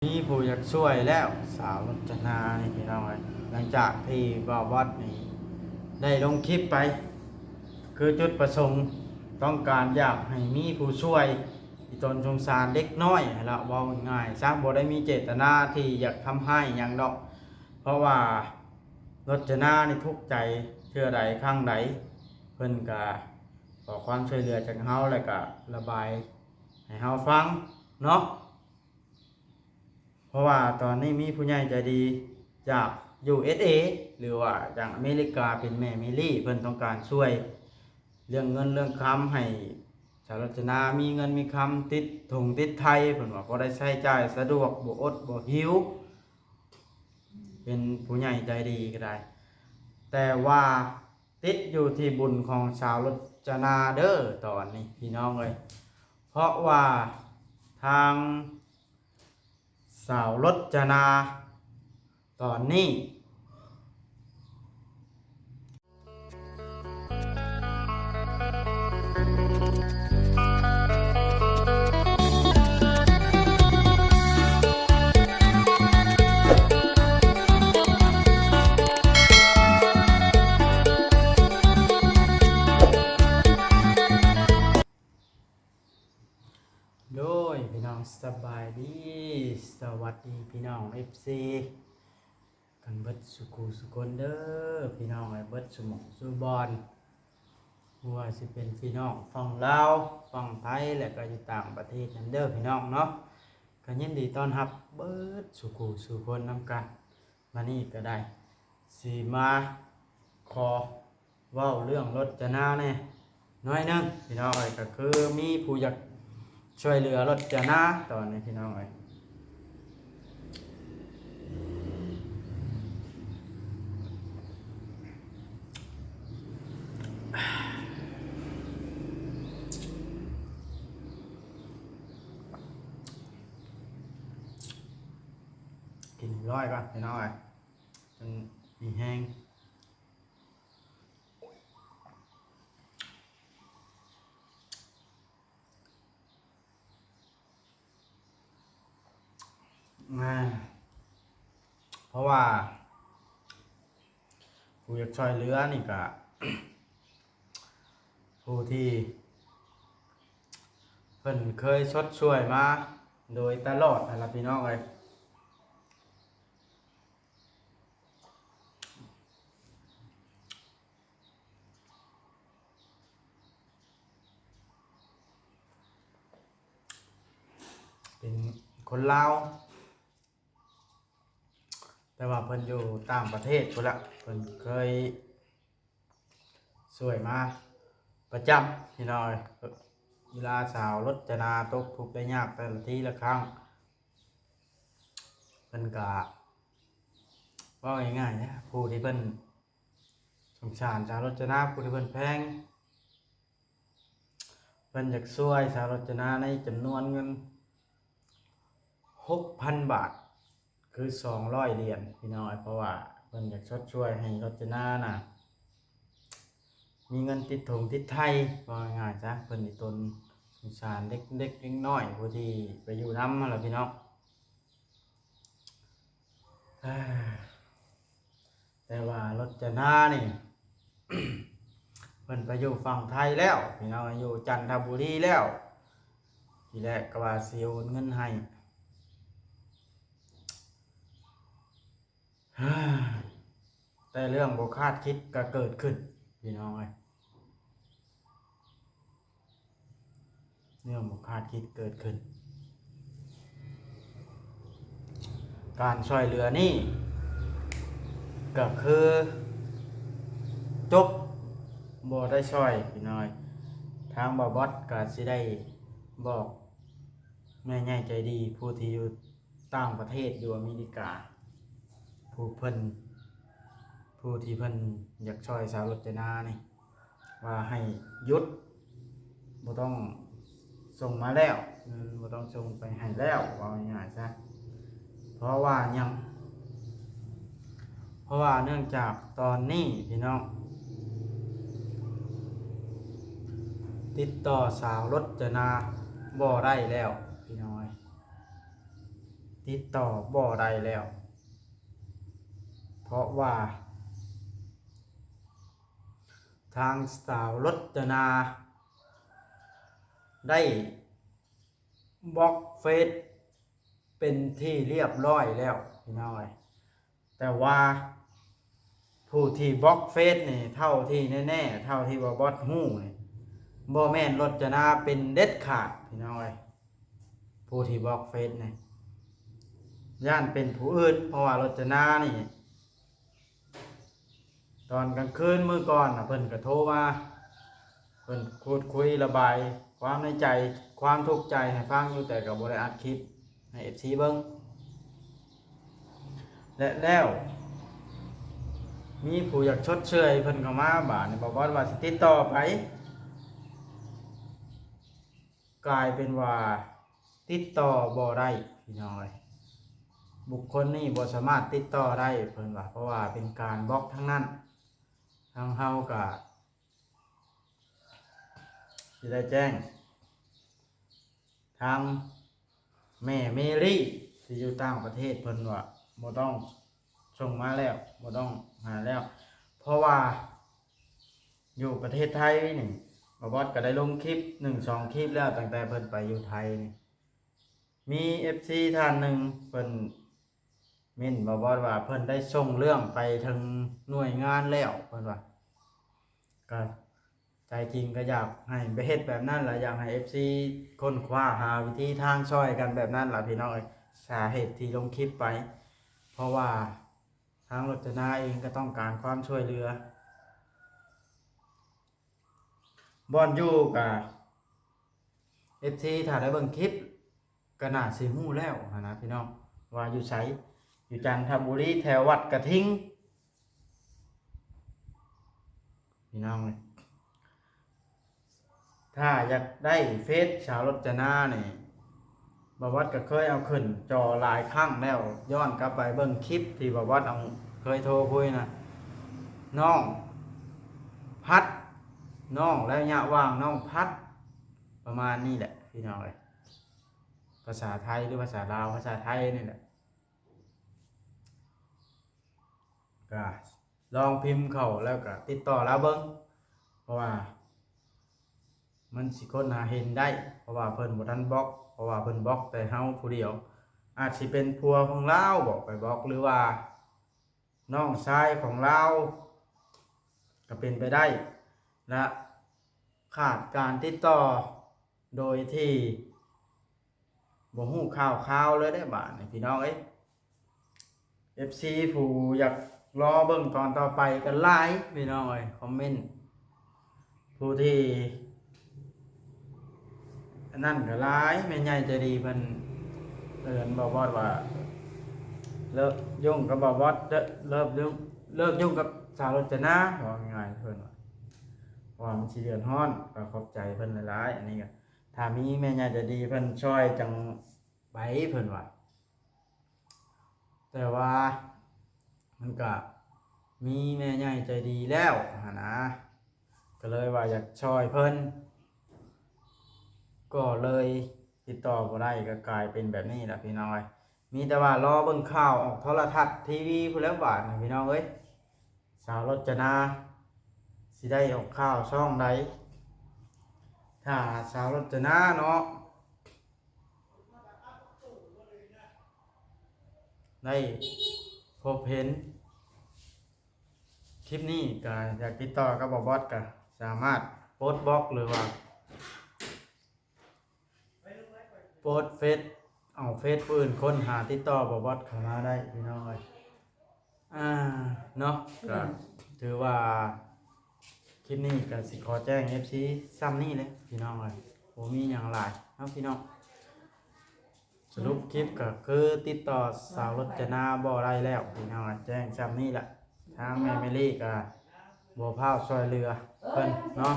ມີຜູ້ຢາກຊ່ວຍແລ້ວ ສາວລົດຈະນານີ້ພີ່ນ້ອງເອີຍ. ຫຼັງຈາກທີ່ບ່າວບອດນີ້ໄດ້ລົງຄລິບໄປ ຄືຈຸດປະສົງຕ້ອງການຢາກໃຫ້ມີຜູ້ຊ່ວຍ ອີ່ຕົນສົງສານເດັກນ້ອຍຫັ້ນລະ ເວົ້າງ່າຍໆຊະ ບໍ່ໄດ້ມີເຈດຕະນາທີ່ຢາກທຳຮ້າຍຫຍັງດອກ ເພາະວ່າລົດຈະນານີ້ທຸກໃຈເທື່ອໃດຄັ້ງໃດ ເພິ່ນກະຂໍຄວາມຊ່ວຍເຫຼືອຈາກເຮົາ ແລ້ວກະລະບາຍໃຫ້ເຮົາຟັງເນາະ. ເພາະວ່າຕອນນີ້ມີຜູ້ໃຫຍ່ໃຈດີຈາກ ຢູເອສເອ ຫຼືວ່າຈາກອາເມລິກາ ເປັນແມ່ເມລີ ເພິ່ນຕ້ອງການຊ່ວຍເລື່ອງເງິນເລື່ອງຄຳໃຫ້ສາວລົດຈະນາມີເງິນມີຄຳຕິດຖົງຕິດໄທ ເພິ່ນວ່າພໍໄດ້ໃຊ້ຈ່າຍສະດວກ ບໍ່ອົດບໍ່ຫິວ ເປັນຜູ້ໃຫຍ່ໃຈດີກໍໄດ້ ແຕ່ວ່າຕິດຢູ່ທີ່ບຸນຂອງສາວລົດຈະນາເດີ້ ຕອນນີ້ພີ່ນ້ອງເອີຍ ເພາະວ່າທາງ ສາວລົດຈະນາຕອນນີ້. ໂດຍ ພີ່ນ້ອງ ສະບາຍດີ ສະຫວັດດີພີ່ນ້ອງ ເອັຟຊີ ກັນເບິດສູ່ຄູ່ສູ່ຄົນເດີ້ ພີ່ນ້ອງເອີຍ ເບິດສູ່ໝ່ອງສູ່ບ່ອນ ບໍ່ວ່າຊິເປັນພີ່ນ້ອງຝັ່ງລາວ ຝັ່ງໄທ ແລະ ກໍຢູ່ຕ່າງປະເທດນຳເດີ້ ພີ່ນ້ອງເນາະ ກໍຍິນດີຕ້ອນຮັບເບິດສູ່ຄູ່ສູ່ຄົນນຳກັນ. ມານີ້ກໍໄດ້ຊິມາຂໍເວົ້າເລື່ອງລົດຈະນາແດ່ໜ້ອຍໜຶ່ງ ພີ່ນ້ອງເອີຍ ກໍຄືມີຜູ້ຢາກຊ່ວຍເຫຼືອລົດຈະນາຕອນນີ້ ພີ່ນ້ອງເອີຍ. ກິນຮ້ອຍກ່ອນ ພີ່ນ້ອງເອີຍ ຈັ່ງມີແຮງ. ອ່າ ເພາະວ່າຜູ້ຢາກຊ່ວຍເຫຼືອນີ້ກະ ຜູ້ທີ່ເພິ່ນເຄີຍຊົດຊ່ວຍມາໂດຍຕະຫຼອດຫັ້ນລະ ພີ່ນ້ອງເອີຍ. ເປັນຄົນລາວ ແຕ່ວ່າເພິ່ນຢູ່ຕ່າງປະເທດພຸ້ນລະ ເພິ່ນເຄີຍຊ່ວຍມາປະຈຳ ພີ່ນ້ອງເອີຍ. ເວລາສາວລົດຈະນາຕົກທຸກໄດ້ຍາກແຕ່ລະທີລະຄັ້ງ ເພິ່ນກະ ເວົ້າງ່າຍໆນະ ຜູ້ທີ່ເພິ່ນສົງສານສາວລົດຈະນາ ຜູ້ທີ່ເພິ່ນແພງ ເພິ່ນຢາກຊ່ວຍສາວລົດຈະນາໃນຈຳນວນເງິນຫົກພັນບາດ ຄືສອງຮ້ອຍຫຼຽນ ພີ່ນ້ອງເອີຍ. ເພາະວ່າເພິ່ນຢາກຊົດຊ່ວຍໃຫ້ລົດຈະນານະ ມີເງິນຕິດຖົງຕິດໄທ ເວົ້າງ່າຍໆຊະ ເພິ່ນອີ່ຕົນສົງສານເດັກໆ ເດັກນ້ອຍ ຜູ້ທີ່ໄປຢູ່ນຳຫັ້ນລະ ພີ່ນ້ອງ. ແຕ່ວ່າລົດຈະນານີ້ ເພິ່ນໄປຢູ່ຝັ່ງໄທແລ້ວ ພີ່ນ້ອງ ຢູ່ຈັນທະບູລີແລ້ວ. ທີແລກກໍວ່າຊິໂອນເງິນໃຫ້ ແຕ່ເລື່ອງບໍ່ຄາດຄິດກໍເກີດຂຶ້ນ ພີ່ນ້ອງເອີຍ. ເລື່ອງບໍ່ຄາດຄິດເກີດຂຶ້ນ. ການຊ່ອຍເຫຼືອນີ້ກໍຄືຈົບ ບໍ່ໄດ້ຊ່ອຍ ພີ່ນ້ອງ. ທາງບ່າວບອດກໍຊິໄດ້ບອກແມ່ໃຫຍ່ໃຈດີ ຜູ້ທີ່ຢູ່ຕ່າງປະເທດ ຢູ່ອາເມລິກາ ຜູ້ເພິ່ນ ຜູ້ທີ່ເພິ່ນຢາກຊ່ອຍສາວລົດຈະນານີ້ ວ່າໃຫ້ຢຸດ ບໍ່ຕ້ອງສົ່ງມາແລ້ວ ເງິນບໍ່ຕ້ອງສົ່ງໄປໃຫ້ແລ້ວ ເວົ້າງ່າຍໆຊະ. ເພາະວ່າຫຍັງ? ເພາະວ່າເນື່ອງຈາກຕອນນີ້ ພີ່ນ້ອງ ຕິດຕໍ່ສາວລົດຈະນາບໍ່ໄດ້ແລ້ວ ພີ່ນ້ອງເອີຍ. ຕິດຕໍ່ບໍ່ໄດ້ແລ້ວ ເພາະວ່າທາງສາວລົດຈະນາໄດ້ບລັອກເຟສເປັນທີ່ລຽບລ້ອຍແລ້ວພີ່ນ້ອງເອີຍ. ແຕ່ວ່າຜູ້ທີ່ບລັອກເຟສນີ້ ເທົ່າທີ່ແນ່ໆ ເທົ່າທີ່ວ່າບອດຮູ້ນີ້ ບໍ່ແມ່ນລົດຈະນາເປັນເດັດຂາດພີ່ນ້ອງເອີຍ. ຜູ້ທີ່ບລັອກເຟສນີ້ ຢ້ານເປັນຜູ້ອື່ນ ເພາະວ່າລົດຈະນານີ້ ຕອນກາງຄືນມື້ກ່ອນນະ ເພິ່ນກໍໂທມາ ເພິ່ນຂູດຄຸຍລະບາຍຄວາມໃນໃຈ ຄວາມທຸກໃຈໃຫ້ຟັງຢູ່ ແຕ່ກໍບໍ່ໄດ້ອັດຄລິບໃຫ້ເອັຟຊີເບິ່ງ ແລະແລ້ວ ມີຜູ້ຢາກຊົດເຊີຍເພິ່ນກໍມາ ບາດນີ້ບໍ່ບອດວ່າຊິຕິດຕໍ່ໄປ ກາຍເປັນວ່າຕິດຕໍ່ບໍ່ໄດ້ພີ່ນ້ອງເອີຍ. ບຸກຄົນນີ້ບໍ່ສາມາດຕິດຕໍ່ໄດ້ເພິ່ນວ່າ ເພາະວ່າເປັນການບລັອກທັງນັ້ນ. ທາງເຮົາກະຊິໄດ້ແຈ້ງທາງແມ່ເມຣີທີ່ຢູ່ຕ່າງປະເທດ ເພິ່ນວ່າບໍ່ຕ້ອງສົ່ງມາແລ້ວ ບໍ່ຕ້ອງຫາແລ້ວ ເພາະວ່າ ຢູ່ປະເທດໄທນີ້ ບ່າວບອດກໍໄດ້ລົງຄລິບໜຶ່ງສອງຄລິບແລ້ວ ຕັ້ງແຕ່ເພິ່ນໄປຢູ່ໄທນີ້ ມີເອັຟຊີທ່ານໜຶ່ງເພິ່ນເມັ້ນບ່າວບອດວ່າ ເພິ່ນໄດ້ສົ່ງເລື່ອງໄປເຖິງໜ່ວຍງານແລ້ວ ເພິ່ນວ່າ ກໍໃຈຈິງກໍຢາກໃຫ້ໄປເຮັດແບບນັ້ນລະ ຢາກໃຫ້ເອັຟຊີຄົ້ນຄວ້າຫາວິທີທາງຊ່ອຍກັນແບບນັ້ນລະພີ່ນ້ອງເອີຍ. ສາເຫດທີ່ລົງຄລິບໄປ ເພາະວ່າ ທາງລົດຈະນາເອງກໍຕ້ອງການຄວາມຊ່ວຍເຫຼືອ ບ່ອນຢູ່ກະ ເອັຟຊີ ຖ້າໄດ້ເບິ່ງຄລິບກໍໜ້າຊິຮູ້ແລ້ວຫັ້ນນະພີ່ນ້ອງ ວ່າຢູ່ໃສ ຢູ່ຈັນທະບູລີ ແຖວວັດກະທິງ ພີ່ນ້ອງເອີຍ. ຖ້າຢາກໄດ້ເຟສສາວລົດຈະນານີ້ ບ່າວບອດກໍເຄີຍເອົາຂຶ້ນຈໍຫຼາຍຄັ້ງແລ້ວ ຍ້ອນກັບໄປເບິ່ງຄລິບທີ່ບ່າວບອດເອົາ ເຄີຍໂທຄຸຍນະ ນ້ອງພັດ ນ້ອງ ໄລຍະວ່າງນ້ອງພັດ ປະມານນີ້ແຫຼະພີ່ນ້ອງເອີຍ. ພາສາໄທ ຫຼື ພາສາລາວ ພາສາໄທນີ້ແຫຼະ ກະລອງພິມເຂົ້າແລ້ວກະຕິດຕໍ່ລາວເບິ່ງ ເພາະວ່າມັນຊິຄົ້ນຫາເຫັນໄດ້ ເພາະວ່າເພິ່ນບໍ່ທັນບລັອກ ເພາະວ່າເພິ່ນບລັອກແຕ່ເຮົາຜູ້ດຽວ ອາດຊິເປັນຜົວຂອງລາວບໍ ໄປບລັອກ ຫຼືວ່ານ້ອງຊາຍຂອງລາວ ກໍເປັນໄປໄດ້ ແລະ ຂາດການຕິດຕໍ່ ໂດຍທີ່ບໍ່ຮູ້ຂ່າວຄາວເລີຍເດ້ບາດນີ້ພີ່ນ້ອງເອີຍ. ເອັຟຊີ ຜູ້ຢາກລໍເບິ່ງຕອນຕໍ່ໄປກໍຫຼາຍພີ່ນ້ອງເອີຍ ຄອມເມັນ ຜູ້ທີ່ອັນນັ້ນກໍຫຼາຍ ແມ່ໃຫຍ່ໃຈດີເພິ່ນເອີ້ນບ່າວບອດວ່າ ເລີກຫຍຸ້ງກັບບ່າວບອດເດີ ເລີກຫຍຸ້ງ ເລີກຫຍຸ້ງກັບສາວລົດຈະນາ ເວົ້າງ່າຍໆ ເພິ່ນວ່າ ເພາະວ່າມັນຊິເດືອດຮ້ອນ ກໍຂອບໃຈເພິ່ນຫຼາຍໆ ອັນນີ້ກໍ ຖ້າມີແມ່ໃຫຍ່ໃຈດີເພິ່ນຊ່ອຍຈັ່ງໄປ ເພິ່ນວ່າ ແຕ່ວ່າມັນກະມີແມ່ໃຫຍ່ໃຈດີແລ້ວຫັ້ນນະ ກໍເລີຍວ່າຢາກຊ່ອຍເພິ່ນ ກໍເລີຍຕິດຕໍ່ບໍ່ໄດ້ ກໍກາຍເປັນແບບນີ້ລະພີ່ນ້ອງເອີຍ. ມີແຕ່ວ່າລໍເບິ່ງຂ່າວອອກໂທລະທັດ ທີວີ ພຸ້ນແຫຼະບາດນີ້ພີ່ນ້ອງເອີຍ. ສາວລົດຈະນາຊິໄດ້ອອກຂ່າວຊ່ອງໃດ? ຖ້າສາວລົດຈະນາເນາະ ໄດ້ພົບເຫັນຄລິບນີ້ ກະຢາກຕິດຕໍ່ກັບບ່າວບອດ ກະສາມາດປົດບລັອກ ຫຼືວ່າ ໂພສເຟສ ເອົາເຟສຜູ້ອື່ນຄົ້ນຫາຕິດຕໍ່ບ່າວບອດເຂົ້າມາໄດ້ພີ່ນ້ອງເອີຍ. ອ່າ ເນາະ ກໍຖືວ່າຄລິບນີ້ກໍຊິຂໍແຈ້ງເອັຟຊີຊ່ຳນີ້ແຫຼະພີ່ນ້ອງເອີຍ ບໍ່ມີຫຍັງຫຼາຍເນາະພີ່ນ້ອງ. ສະຫຼຸບຄລິບກໍຄືຕິດຕໍ່ສາວລົດຈະນາບໍ່ໄດ້ແລ້ວພີ່ນ້ອງເອີຍ ແຈ້ງຊ່ຳນີ້ລະ. ທາງແມ່ເມລີກໍບໍ່ພ້າວຊ່ວຍເຫຼືອເພິ່ນເນາະ